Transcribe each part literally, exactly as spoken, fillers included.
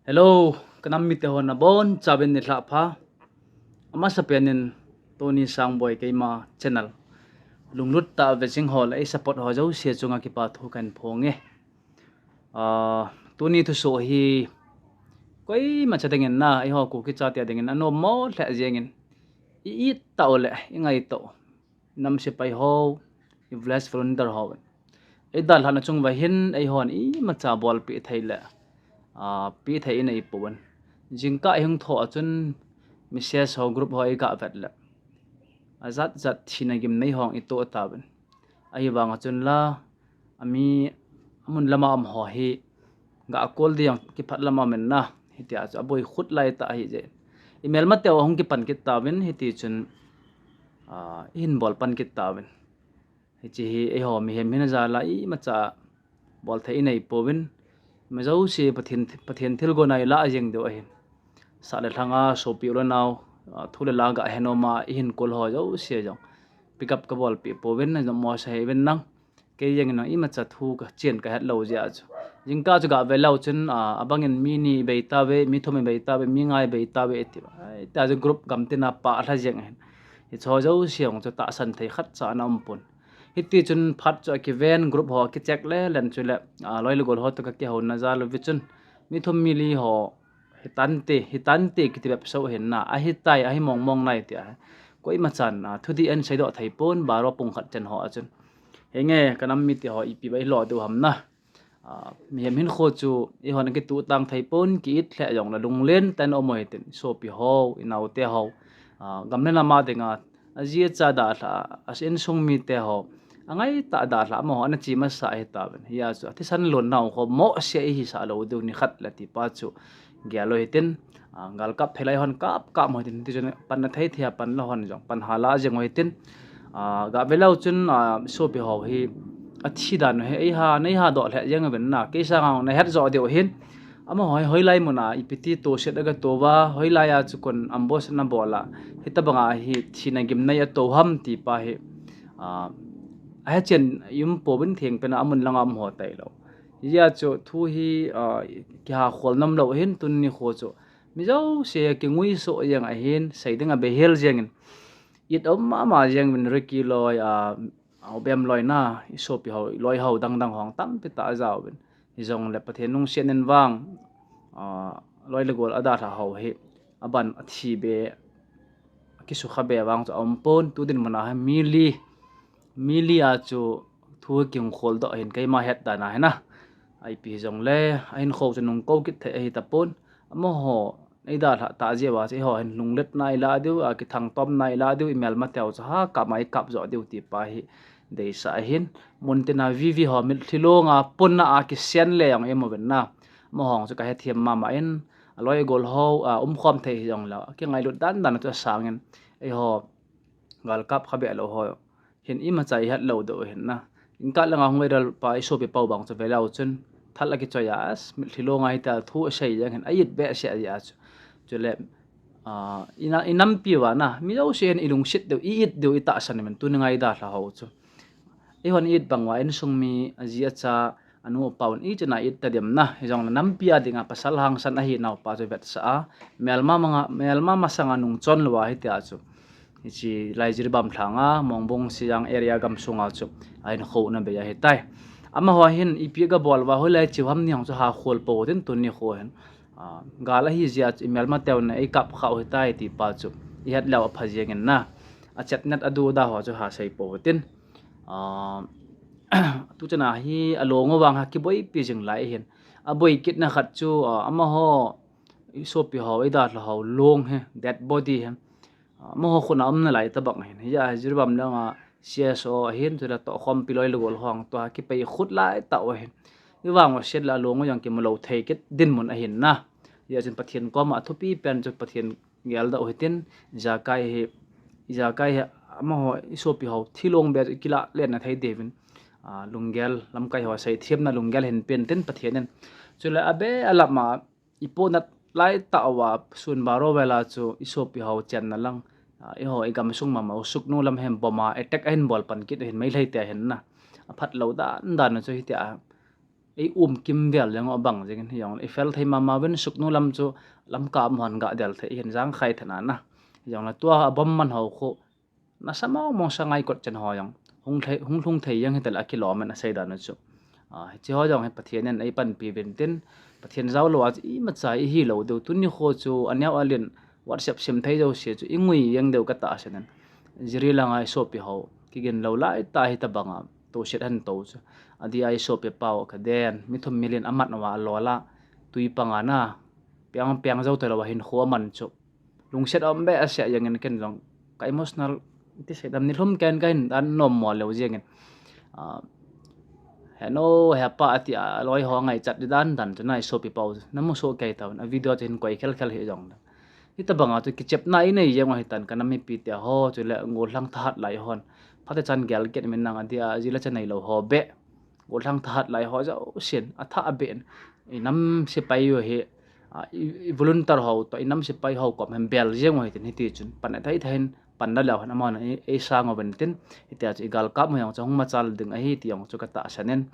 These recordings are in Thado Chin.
Hello, ka nam mite ho nabonchauvin nilhah pha. Amasapen in Tony Sangboi keima channel lunglut tah a vejing ho le ei support ho jouse chunga kipa thu kahin phonge. Tuni thusoh hi koimacha dingin na, eiho Kuki chate dingin anommo lheh jengin, i-it tah u le i ngaito u nam sepai ho, i village volunteer ho eidalhahna chung uva hin eihon imacha bolpeh thei le peh thei inei pouvin. Jingkah ihung thoh a chun message ho, group ho iga vet le ajat jat thina gimnei hong itoh tauvin. Ahivanga chun la, ami amun lama um ho hi ga call ding jong kiphat lama um in na, hitia chu aboi khut laitah ahijeh in, imelmateu ahung kipan kit tauvin, hitichun ihin bol pan kit tauvin. Hiche hi eiho mihem hina jal a imacha bol thei inei pouvin, ima jouse Pathen, Pathen thilgon a ilah jeng diu ahin, sah le lhanga sopi u le nao thu le la ga he nom a ihin call ho jouse jong pick up kabolpeh pouvin, nommo sa hih uvin lang. Kei jeng in imacha thu kachen kahet lou jeh a chu, jingkah chu ga veleu chun abangin mi ni ibei tauve, mi thum ibei tauve, mi nga ibei tauve iti, tia chu group gamtina pah lha jeng ahin. Hicheho jouse jong chu tahsan thei khatcha ana umpon. Hitichun phat chu akiven, group ho akicheck lelen chule loi le gol ho toh kakihouna jal uva chun mi thum mi li ho hitante, hitante kiti bep soh ahin na, ahitai, ahi mongmong nai tia koimachan thudih ahin seidoh thei pon, baro pung khat chen ho a chun. Henge, ka nam mite ho ipi ba ilo diu ham na. Mihem hinkho chu eihon akituh tang thei pon, ki-it lheh jongle lunglen tah in um u hitin, isopi ho, inaote ho, gam le nam a dinga aji acha dalhah a, insung mite ho angaitah dalhah, amaho ana che masa ahitauvin. Hijeh a chu athisan lonna u kho mohseh ihisah lou diu nikhat le ti pa chu gel u hitin, galkap thei lai hon kap kap u hitin, hitichun panna thei thei a pan la hon jong pan hala jeng u hitin. Ga veleu chun sopi ho hi athi dan u hi eiha, neiha doh lheh jeng uvin na, kei sanga nahet joh diu hin. Amaho hi hoilai muna ipi ti toset aga to uva, hoilai a chu kon ambush ana bol a, hitobanga hi thina gimnei ato ham ti pa hi ahechen i um pouvin, thengpen a amun langa um ho tailou. Hijeh a chu thu hi kiha khol nomlou ahin, tuni nikho chu mi jouse kinguisoh jeng ahin, sei ding abehel jengin, it um mama jeng uvin, Ricky loi, Obem loi na, isopi ho, loi ho dangdang hong tampi tah ajaovin. Hijongle Pathen lungset in vang loi le gol adalhah ho hi aban athi be, akisukha be vang chu aumpon. Tu dinmun a hi mi li, mi li a chu thu hi kihung kholdoh ahin, keima het dan a hi na. Ipi hijongle ahinkho chu nungkou kit thei ahitapon. Amaho eidalhah tah jeh uva chu eiho hin lungletna ilah diu, akithangtomna ilah diu, imelmateu chu hakap ma ikap joh diu ti pa hi deisah ahin. Muntina VV ho mitlhi longa ponna a kisen le jong imu uvin na, amahon chu kahethem mama in, aloi agol ho umkhom thei hijongleh akingailut dandan chu asangin, eiho galkap kha behlou ho hin imacha ihet lou diu ahin na. Jingkah langa hung eidalpa isopi pa u bang chu veleu chun thal akichoi a, mitlhi longa hitia thu asei jeng hin a-it behseh jeh a chu. Chule inampi uva na mi jouse hin ilungset diu, i-it diu itahsan uvin, tuni ngaidalhah ho chu. Eihon i-it bang uva insung mi, aji acha, anu apa un ichana i-it tadem na, hijongle nampi a dinga pasal hangsan ahi naupa chu vetsah a, melma masanga nungchon louva hitia chu, hiche lai Jiribam lhanga Mongbung Sijang area gamsunga chu ahinkho na bei ahitai. Amaho hin ipi gabol uva hoilai cheu ham ni hong chu hakhol pou hitin, tuni nikho hin gal ahijeh a chu imelmateu na eikap khah u hitai ti pa chu ihet leu apha jengin na, achetnat aduda ho chu hasei pou hitin. Tuchana hi along u vang hi kiboipi jing lai ahin. Aboi kitna khat chu amaho isopi ho, eidalhah ho long hi, dead body hi amaho khut a umna lai tobang ahin. Hijeh a hi Jiribam langa CSO ahin, chule tohkhompi loi le gol ho hung tua kipei khut laitah u ahin. Hivang u set le along u jong kimu lou thei kit dinmun ahin na. Hijeh chun Pathen koma athupi pen chu Pathen geldoh u hitin, ijakai hi, ijakai hi amaho isopi ho thi long be chu ikilah lenna thei diuvin, lunggel, lamkai ho seithemna lunggel hin pen tin Pathen in. Chule abe alama ipohnat laitah uva sun baro vel a chu isopi ho chenna lang, eiho igamsung mama u Sugnu lam hin bomb a attack ahin bol pan kit u ahin, Meiteite ahin na. Aphatlou dandan u chu hitia ei um kimvel jeng u abang jeng in, hijongle i fel thei mama uvin, Sugnu lam chu Lamka amaho hin ga del thei hin jangkhai thei nana. Hijongle tua abom man ho khu nasa mong mong sa ngai kot chen ho jong hung thei, hung lhung thei jeng hitaleh akilom in asei dan u chu. Ah, hiche ho jong hi Pathen in eipanpi uvin tin, Pathen jao lou a chu imacha ihi lou diu. Tuni kho chu aneo alen WhatsApp sim thei jouse chu ingui jeng diu katahsan in. Jiri langa i sopi ho kigin lou lai tah hitabanga toset ahin tou chu. Adia i sopi pau kaden, mi thum mi li in amat uva alol a, tui panga na, piang piang jou talou a hinkho aman chu. Lungset aum behseh jeng in ken jong ka emotional, ti sei dam, nilhum ken kahin dan nom mo lou jeng in. Ah, henu hepa ati a loi ho ngaichat di dan dan chu na i sopi pau chu. Namu soh kei tauvin, a video chu hin koi khel khel hijong le. Hitabanga chu kichepna inei jeng u ahitan, ka nam mipi te ho chule gollhang thahat lai hon. Phatechan gel kit uvin lang, adia jila cha neilou ho beh. Gollhang thahat lai ho jousen athah beh in, i nam sepai u hi, ah, i, i volunteer ho toh, i nam sepai ho kom hin bel jeng u hitin, hiti chun pan athei thei hin pan da leu hen amahon ei, ei sang uvin tin, hitia chu i galkap u jong chu hung machal ding ahi ti jong chu katahsan in.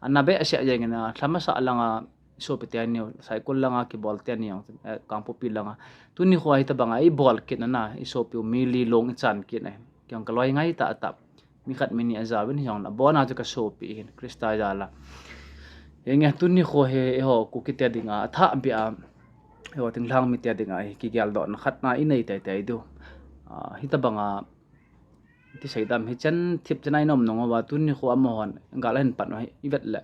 Ana behseh jeng in, ah, lha masa langa i sopi teni u, Saikul langa kibol teni jong, eh, Kangpokpi langa. Tuni kho hitabanga i bol kit nana, i sopi u mi li long i chan kit na. Kei jong ka loi ngai tah tah. Mi khat mi ni ajao uvin, hijongle abona chu ka sopi ahin, Christa jal a. Henge, tuni kho hi eiho Kuki te dinga athah beh a, eiho thinglhang mite dinga hi kigeldohna khat na inei tei tei diu. Ah, hitabanga ti sei dam, hichan thip chan a i nom nung uva, tuni kho amahon gal ahin pan u hi i vet le.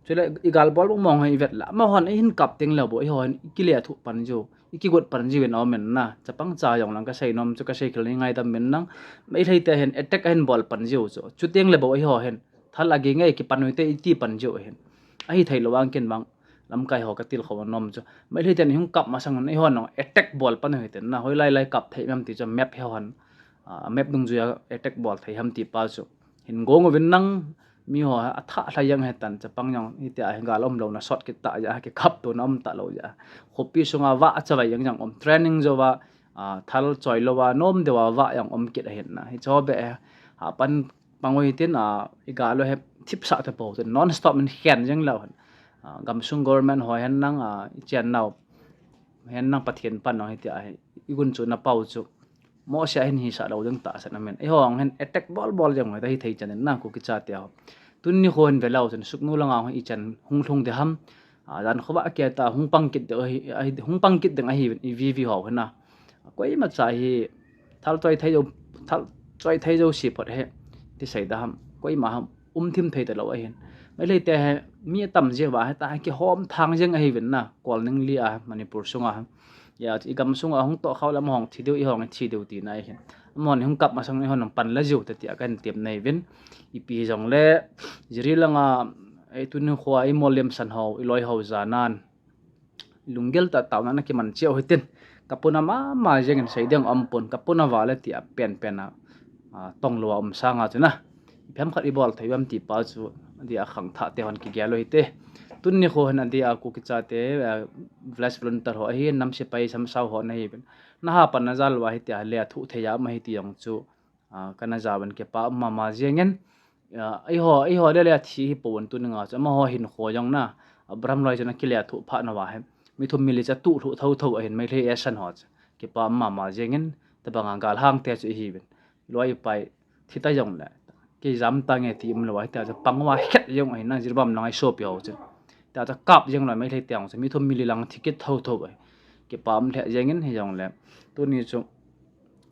Chule i gal bol mong mong hi i vet le, amahon eihin kap teng le bou, eiho hin i kile thuh pan jiu, i kigot pan jiu in aum in na. Chapang cha jong lang ka sei nom chu, ka sei khel nei ngaidam in lang. Meitei te hin attack ahin bol pan jiu chu. Chuteng le bou eiho hin thal agi nge kipan u hite i ti pan jiu ahin. Ahithei lou vang ken vang lamkai ho ka tilkhou nom chu. Meitei ten hung kap masang un eiho nung attack bol pan u hiten na. Hoilai lai kap thei em ti chu map he hon. Ah, map dungjuia attack bol thei ham ti pa chu. Hin gong uvin lang, mi ho athah lha jeng hitan, chapang jong hitia hi gal um louna sot kit tah jeh a, kikap tona um talou jeh a. Khopi sunga vah chavai jeng jong um, training jouva, ah, thal choi louva, nom deuva vah jong um kit ahin na. Hiche ho beh hi, ah, pan pang u hitin, ah, i gal u hi thipsah tapou, non stop in khen jeng leu hen. Ah, gamsung government ho hen lang, ah, i chennau hen lang Pathen pan jong hitia hi i gunchu na pau chu. Mose a hin hisah lou ding tahsan amen. Eiho jong hin attack bol bol jeng u hita hithei chan in na, Kuki chate ho. Tuni kho hin veleu chun Sugnu langa hung i chan hung lhung ding ham. Ah, jan khovah a kei ta hung pang kit ding ahi, ahi, hung pang kit ding ahi i V V ho hina. Koima cha hi thal choi thei jou, thal choi thei jouse phot hi ti sei da ham. Koima ham um thim thei talou ahin. Meitei te hi mi atam jeh uva hita kihom thang jeng ahiuvin na, Kolningli a Manipur sunga. Hia, i gamsunga hung toh khau le amahon thi diu, eihon thi diu tina ahin. Amahon hung kap masang eihon pan la jiu te tia kahin tem nahiuvin. Ipi hijongle, Jiri langa, ei tuni kho a i molem san ho, i loi ho janan lunggel tah taona na kiman cheh u hitin. Ka puna mama jeng in sei ding um pon, ka puna vale tia pen pen a, ah, tong lou a um sanga chu na. Ipi ham khat i bol thei uvam ti pa chu, adia khangthah te hon kigel u hite. Tuni kho hin adia Kuki chate, ah, village volunteer ho ahin, nam sepai samsau ho nahiuvin. Naha pan na jal uva hitia le athuh thei a um ahi ti jong chu, ah, kana jauvin kipa um mama jeng in. Ah, eiho, eiho le le athi hi pon tuni nga chu, amaho hinkho jong na, Abraham loi chu na kile athuh phat nauva hi. Mi thum mi li cha tuh lhuh tho tho ahin, Meitei esan ho chu. Kipa um mama jeng in, tabanga galhang te chu ihiuvin. Loi pai thi ta jong le, kei jam ta nge ti um lou a, hitia chu pang uva khet jong ahin na, Jiribam langa i sopi ho chu. Tia chu kap jeng lou a, Meitei te jong chu, mi thum mi li lang thi kit tho tho ahi. Kipa um lheh jeng in hijongle. Tuni chu,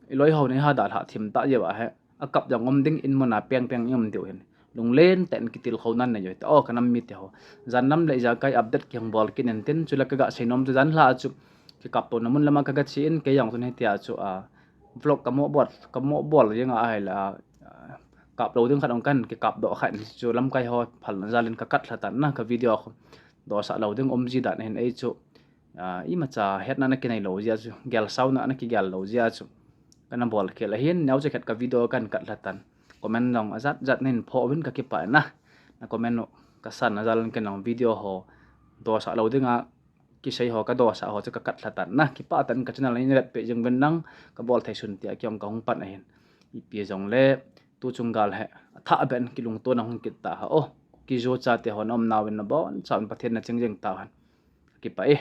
i loi ho nei ha dalha thim ta jeh uva hi. Akap jong um ding in mun a peng peng i um diu hin. Lunglen tah in kitilkhou nan nei u hite, o ka nam mite ho. Jan lam le ijakai update kihung bol kit in tin, chule ka ga sei nom chu jan lha chu. Kikap tona mun lama ka ga che in, kei jong tun hitia chu, ah, vlog ka mo bol, ka mo bol jeng a ahile, ah, kap lou ding khat ong kan kikap doh khat in chu lamkai ho phalna jal in ka cut lha tan na, ka video khu dohsah lou ding um ji dan hin ei chu. Ah, imacha hetna na kinei lou jeh chu, gelsauna na kigel lou jeh chu. Kana bol khel ahin, neocha khat ka video kan cut lha tan. Comment jong ajat jat nei pho uvin ka kipah na. Na comment u ka san a jal in ken jong video ho dohsah lou dinga kisei ho ka dohsah ho chu ka cut lha tan na. Kipah tan ka channel in vet pe jing uvin lang ka bol thei sun tia kei jong ka hung pan ahin. Ipi jongle tu chung gal hi athah beh in kilungtona hung kit ta ha o. kijo chate ho naum nauvin nabonchauvin Pathen naching jing tauhen. Kipah e.